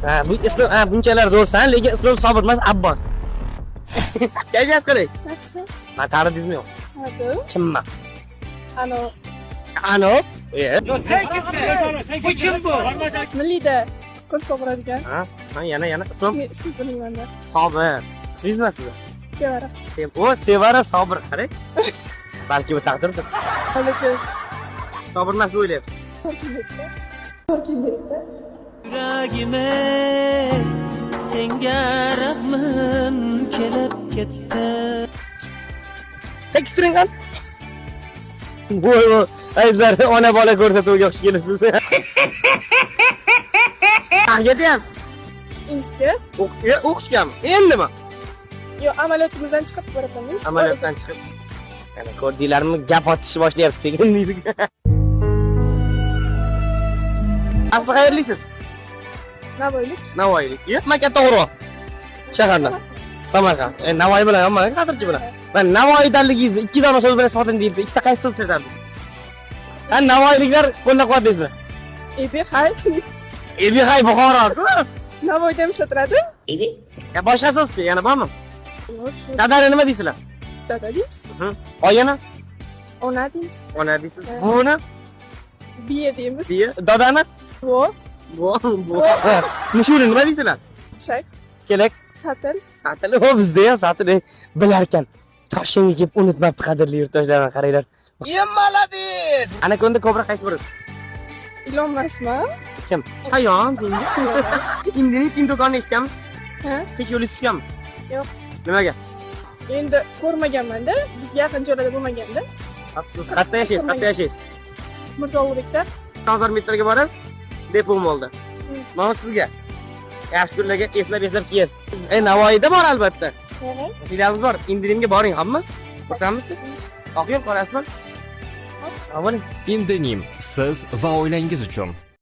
Ha, bu ismim, ha, bunchalar zo'rsan, lekin ismim Sobir emas, Abbos. Kayfiyat qalay? Yaxshi. Man tanidingizmi yo'q? Hadi. Kimman? Ano, Ano? E, milliyda qo'l sog'iradigan. ha, ha, yana yana ismim Ismi bilmayman. Sobir. Ismingiz nima sizni? Sevara. O, Sevara Sobir, qarang. Balki bu taqdirdir. Lekin Sobir emas deb o'ylayapsiz. to'g'ri kelmaydi. To'g'ri kelmaydi. Yuragime senga rahmim kelib ketdi. Tekis turing qani. Voy voy, azizlar, ona bola ko'rsatuviga xush kelibsiz. Qayerga deyapsiz? Institutga. O'qishgami? Endimi? Yo'q, amaliyotimizdan chiqib boraman. Amaliyotdan chiqib. Ana ko'rdinglarmi, gap otishni boshlayapti sekin deydi. Asli qayerlisiz? Navoiylik. Navoiylik. Yo'q, man Kattaqo'rg'on shahardan. Samarqand. Navoiy bilan yonman, Qadirchi bilan. Man Navoiydanligingizni ikki dona so'z bilan isbotlang deyildi. Ikkita qaysi so'z ishlatardingiz? Ha, Navoiyliklar qo'llab-quvvatlaysizlar. Ebi hay. Ebi hay Buxoro. Navoiyda ham ishlatiladi. Ya boshqa so'zchi yana bormi? Yo'q, shu Dadani nima deysizlar? dada deymiz. Oyini? Ona deymiz. Ona deysiz. Buvini? Biya deymiz. Biya. Dadani? Vo, Bu, bu. Mushuni nima deysizlar? chak, Chelak. satil. Satil. O bizda ham satil bilarkan. Toshkentga kelib unutmabdi qadrli yurtdoshlar, qaranglar. Молодец! Anakonda kobra qaysi birisi? Ilon emasmi? Kim? Chayon dengiz. Indinit Indokonni eshitganmiz? Ha? Hech yo'lingiz tushganmi? Yo'q. Nimaga? Endi ko'rmaganman-da, bizga yaqin joylarda bo'lmaganda. Siz qayerda yashaysiz? Qayerda yashaysiz? Mirzo Ulug'bekda. 1000 metrga borasiz, depo molda. Mana sizga. Yaxshi kunlarga eslab eslab kiyasiz. Navoiyda bor albatta. Filialimiz bor. Indirimga boring, hamma. Xursandmisiz? Oq yo'l qorasizmi? Sog' bo'ling. Indenim siz va oilangiz uchun.